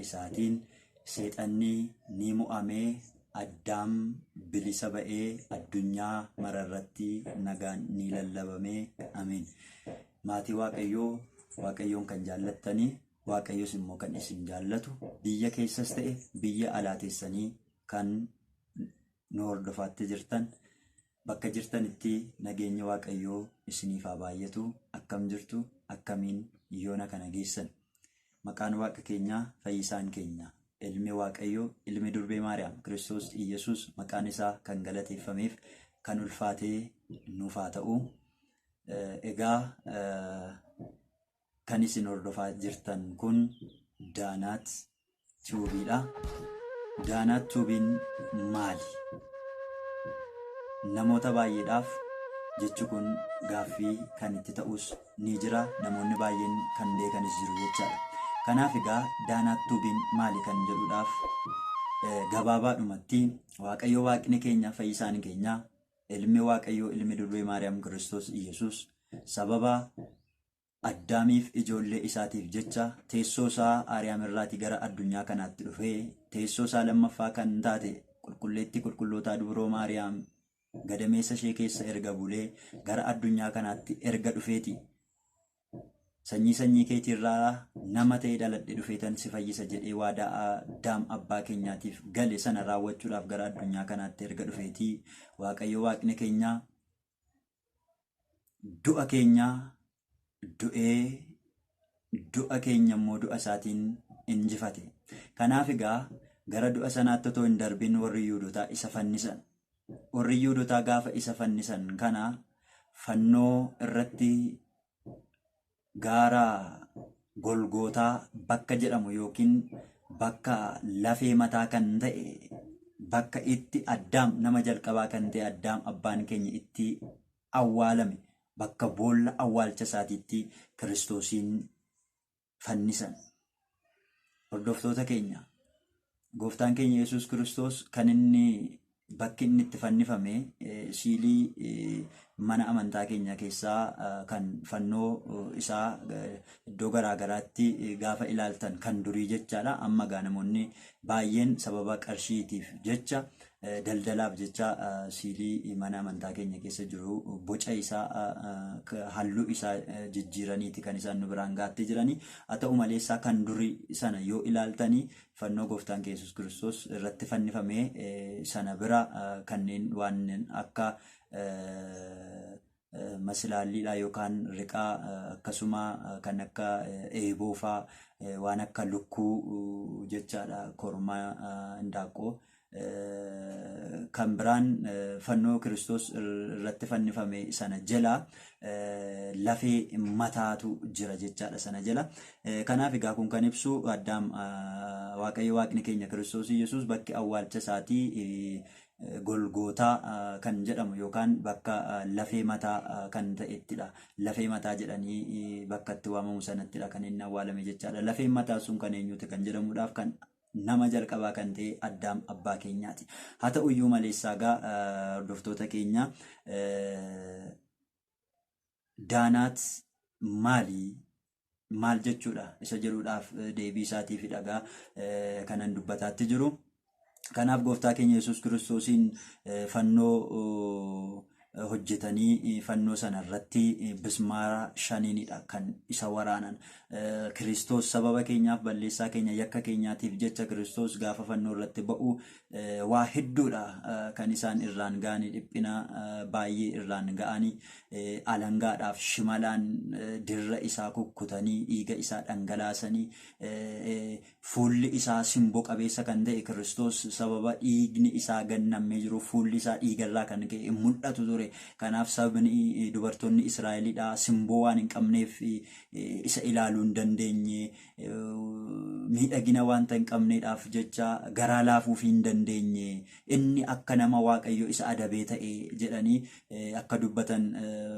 isaatiin seexanni ni mo'amee Addaam bilisa ba'ee addunyaa mararratti nagaan ni lallabamee. Ameen. Maatii Waaqayyoo, Waaqayyoon kan jaallattanii, Waaqayyos immoo kan isin jaallatu, biyya keessas ta'e biyya alaa teessanii kan nu hordofaatti jirtan, bakka jirtanitti nageenyi Waaqayyoo isiniif haa baay'atu. Akkam jirtu? Akkamiin yoona kana geessan? Maqaan Waaqa keenyaa, fayyisaan keenya, ilmi Waaqayyoo, ilmi durbee Maariyaam, Kiristoos Iyyasuus maqaan isaa kan galateeffameef kan ulfaatee nuuf haa ta'u. Egaa kan isin hordofaa jirtan kun Daanaat Tuubiidha. Daanaat Tuubiin maali? Namoota baay'eedhaaf jechi kun gaaffii kan itti ta'us ni jira. Namoonni baay'een kan beekanis jiru jechaadha. Kanaaf egaa Daanaat Tuubiin maali kan jedhuudhaaf gabaabaadhumatti Waaqayyo Waaqni keenya fayyisaan keenya ilmi Waaqayyoo ilmi durbee Maariyaam Kiristoos Iyyasuus sababa Addaamiif ijoollee isaatiif jecha teessoo isaa Aariyaam irraatii gara addunyaa kanaatti dhufee teessoo isaa lammaffaa kan taate qulqulleettii qulqullootaa dubroo Maariyaam gadameessa ishee keessa erga bulee gara addunyaa kanaatti erga dhufeeti. Sanyii sanyii keetiirraa nama ta'ee dhaladhe dhufeetan si fayyisa jedhee waadaa Addaam abbaa keenyaatiif gale sana raawwachuudhaaf gara addunyaa kanaatti erga dhufeeti. Waaqayyo Waaqni keenya du'a keenya du'ee du'a keenya immoo du'a isaatiin injifate. Kanaaf egaa gara du'a sanaatti otoo hin darbin warri Yihuudotaa isa fannisan. Warri Yihuudotaa gaafa isa fannisan kana fannoo irratti gaara Golgootaa bakka jedhamu yookiin bakka lafee mataa kan ta'e bakka itti Addaam nama jalqabaa kan ta'e Addaam abbaan keenya itti awwaalame bakka boolla awwaalcha isaatiitti Kiristoosiin fannisan. Hordoftoota keenya gooftaan keenya Yesuus Kiristoos kan inni bakki inni itti fannifame siilii mana amantaa keenya keessaa kan fannoo isaa iddoo garaa garaatti gaafa ilaaltan kan durii jechaadha. Amma gaa namoonni baay'een sababa qarshiitiif jecha daldalaaf jecha siilii mana amantaa keenya keessa jiru boca isaa halluu isaa jijjiiraniiti kan isaan nu biraan gaatti jiranii. Haa ta'u maleessaa kan durii sana yoo ilaaltanii fannoo gooftaan keenya Yesuus Kiristoos irratti fannifame sana bira kanneen waan akka masilaalliidha yookaan riqaa akkasuma kan akka eeboofaa waan akka lukkuu jechaadha korma indaaqqoo kan biraan fannoo Kiristoos irratti fannifame sana jala lafee mataatu jira jechaadha sana jala. Kanaaf egaa kun kan ibsu Addaam Waaqayyo Waaqni keenya Kiristoos Yesuus bakki awwaalcha isaatii Golgootaa kan jedhamu yookaan bakka lafee mataa kan ta'ettidha. Lafee mataa jedhanii bakka itti waamamu sanattidha kan inni awwaalame jechaadha. Lafeen mataa sun kan eenyuti kan jedhamuudhaaf kan nama jalqabaa kan ta'e Addaam abbaa keenyaati. Haa ta'u iyyuu maleessaa egaa hordoftoota keenya Daanaat maali? Maal jechuudha? Isa jedhuudhaaf deebii isaatiif dhagaa kanan dubbataatti jiru. Kanaaf gooftaa keenya Yesuus Kiristoosiin fannoo hojjetanii fannoo sana irratti bismaara shaniinidha kan isa waraanan. Kiristoos sababa keenyaaf balleessaa keenya yakka keenyaatiif jecha Kiristoos gaafa fannoo irratti ba'u waa hedduudha kan isaan irraan ga'anii dhiphina baay'ee irraan ga'anii alangaadhaaf shimalaan dirra isaa kukkutanii dhiiga isaa dhangalaasanii fuulli isaa simbo qabeessa kan ta'e Kiristoos sababa dhiigni isaa gannammee jiru fuulli isaa dhiigarraa kan ka'e mul'atu ture. Kanaaf sabni dubartoonni Israa'elidha simboo waan hin qabneef isa ilaaluu hin dandeenye. Miidhagina wanta hin qabneedhaaf jecha garaa laafuufii hin dandeenye. Inni akka nama Waaqayyo isa adabee ta'e jedhanii akka dubbatan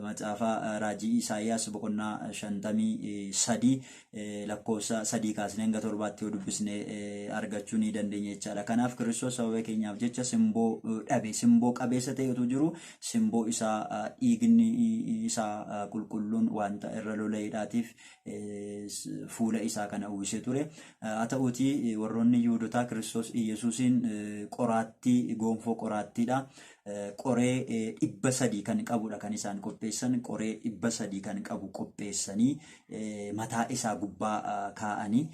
macaafa raajii Isaayyaas boqonnaa 53 lakkoofsa 3 kaasnee hanga 7tti yoo dubbisne argachuu ni dandeenya jechaadha. Kanaaf Kiristoos sababa keenyaaf jecha simboo dhabe. Simboo qabeessa ta'e utuu jiru simboo Tamboo isaa dhiigni isaa qulqulluun wanta irra lola'eedhaatiif fuula isaa kana uwwisee ture. Haa ta'uutii warroonni Yihuudotaa Kiristoos Iyyasuusiin qoraattii gonfoo qoraattiidha. Qoree 300 kan qabudha kan isaan qopheessan. Qoree 300 kan qabu qopheessanii mataa isaa gubbaa kaa'anii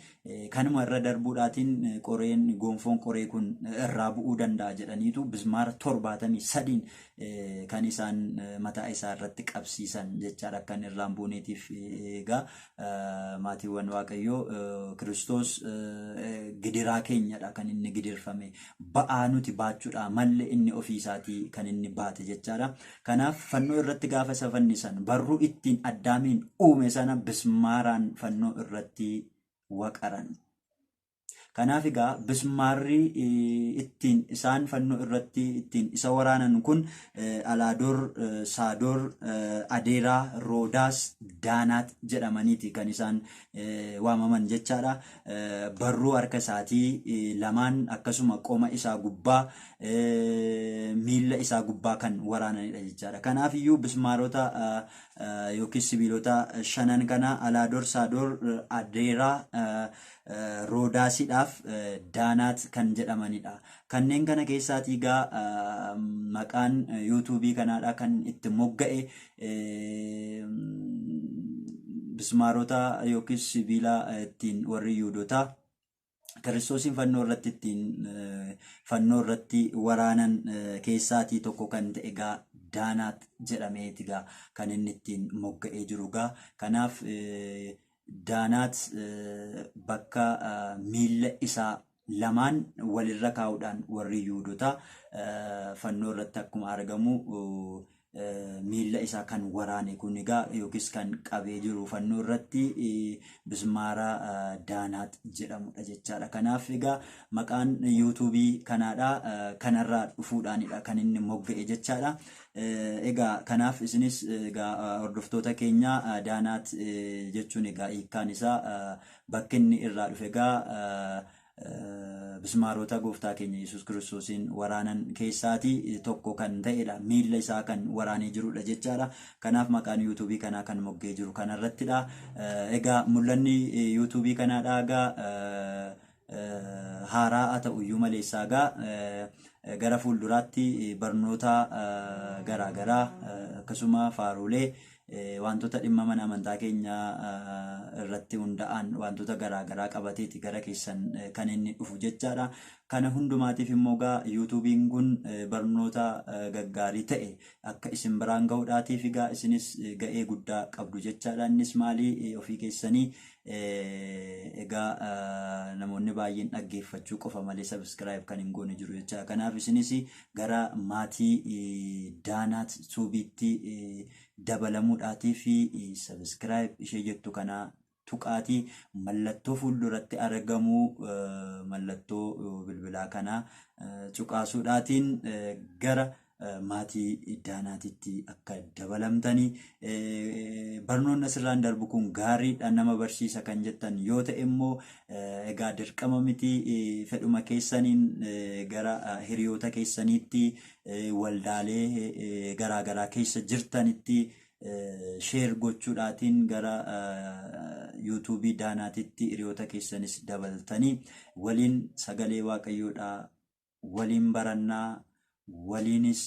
kanuma irra darbuudhaatiin qoreen gonfoon qoree kun irraa bu'uu danda'a jedhaniitu bismaara 73n kan isaan mataa isaa irratti qabsiisan jechaadha akka inni irraa hin buuneetiif. Egaa maatiiwwan Waaqayyoo, Kiristoos gidiraa keenyadha kan inni gidirfame. Ba'aa nuti baachuudhaa malle inni ofii isaatii kan inni baate jechaadha. Kanaaf fannoo irratti gaafa isa fannisan barruu ittiin Addaamiin uume sana bismaaraan fannoo irratti waqaran. Kanaaf egaa bismaarri ittiin isaan fannoo irratti ittiin isa waraanan kun Alaadoor, Saadoor, Adeeraa, Roodaas, Daanaat jedhamaniiti kan isaan waamaman jechaadha. Barruu harka isaatii lamaan akkasuma qoma isaa gubbaa miilla isaa gubbaa kan waraananidha jechaadha. Kanaaf iyyuu bismaarota yookiis sibiilota shanan kana Alaadoor, Saadoor, Adeeraa, Roodaasiidhaaf Daanaat kan jedhamanidha. Kanneen kana keessaatii egaa maqaan yuutuubii kanaadha kan itti mogga'e bismaarota yookiis sibiila ittiin warri Yihuudotaa Kiristoosiin fannoo irratti ittiin fannoo irratti waraanan keessaatii tokko kan ta'e egaa Daanaat jedhameeti egaa kan inni ittiin mogga'ee jiru egaa. Kanaaf Daanaat bakka miilla isaa lamaan walirra kaa'uudhaan warri Yihuudotaa fannoo irratti akkuma argamu miilla isaa kan waraane kun egaa yookiis kan qabee jiru fannoo irratti bismaara Daanaat jedhamudha jechaadha. Kanaaf egaa maqaan yuutuubii kanaadha kanarraa dhufuudhaanidha kan inni mogga'e jechaadha. Egaa kanaaf isinis egaa hordoftoota keenya, Daanaat jechuun egaa hiikkaan isaa bakki inni irraa dhufe egaa bismaarota gooftaa keenya Yesuus Kiristoosiin waraanan keessaatii tokko kan ta'edha. Miilla isaa kan waraanee jirudha jechaadha. Kanaaf maqaan yuutuubii kanaa kan moggee jiru kanarrattidha. Egaa mul'anni yuutuubii kanaadha egaa haaraa haa ta'u iyyuu maleessaa egaa gara fuulduraatti barnoota garaagaraa akkasuma faaruulee wantoota dhimma mana amantaa keenyaa irratti hunda'an wantoota garaagaraa qabateeti gara keessan kan inni dhufu jechaadha. Kana hundumaatiif immoo egaa yuutuubiin kun barnoota gaggaarii ta'e akka isin biraan ga'uudhaatiif egaa isinis ga'ee guddaa qabdu jechaadha. Innis maali? Ofii keessanii egaa namoonni baay'een dhaggeeffachuu qofa malee subscribe kan hin goone jiru jechaadha. Kanaaf isinis gara maatii Daanaat Tuubiitti dabalamuudhaatii fi subscribe ishee jettu kana tuqaatii mallattoo fuulduratti argamu mallattoo bilbilaa kana cuqaasuudhaatiin gara maatii Daanaatitti akka dabalamtanii, barnoonni asirraan darbu kun gaariidha, nama barsiisa kan jettan yoo ta'e immoo egaa dirqama miti, fedhuma keessaniin gara hiriyoota keessaniitti, waldaalee garaagaraa keessa jirtanitti share gochuudhaatiin gara yuutuubii Daanaatitti hiriyoota keessanis dabaltanii waliin sagalee Waaqayyoodhaa waliin barannaa, waliinis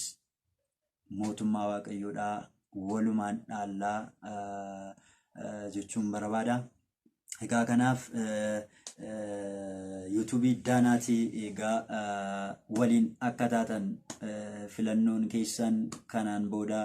mootummaa Waaqayyoodhaa walumaan dhaallaa jechuun barbaada. Egaa kanaaf yuutuubii Daanaatii egaa waliin akka taatan filannoon keessan kanaan booda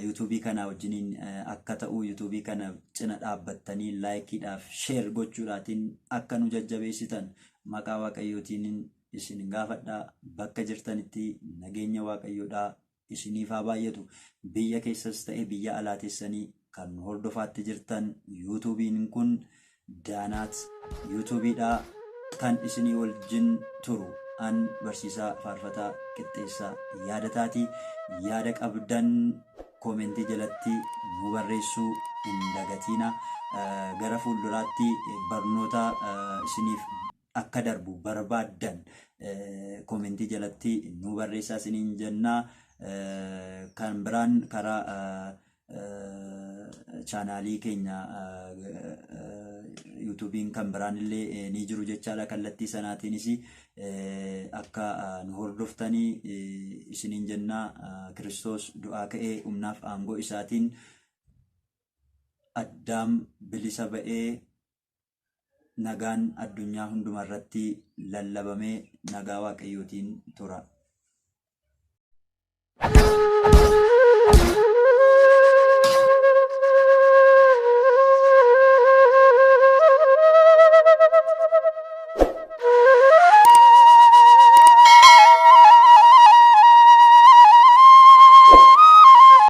yuutuubii kana wajjiniin akka ta'u, yuutuubii kana cina dhaabbattanii likeiidhaaf share gochuudhaatiin akka nu jajjabeessitan maqaa Waaqayyootiin isin gaafadha. Bakka jirtanitti nageenya Waaqayyoodhaa isiniif haa baay'atu. Biyya keessas ta'e biyya alaa teessanii kan hordofaatti jirtan, yuutuubiin kun Daanaat yuutuubiidha. Kan isinii wajjin turu an barsiisaa faarfataa Qixxeessaa Yaadataati. Yaada qabdan commentii jalatti nu barreessuu hin dagatiina. Gara fuulduraatti barnoota isiniif akka darbu barbaaddan commentii jalatti nu barreessaa isiniin jennaa. Kan biraan karaa chaanaalii keenya yuutuubiin kan biraan illee ni jiru jechaadha. Kallattii sanaatiinis akka nu hordoftanii isiniin jennaa. Kiristoos du'aa ka'ee humnaaf aangoo isaatiin Addaam bilisa ba'ee nagaan addunyaa hundumarratti lallabamee nagaa Waaqayyootiin tura.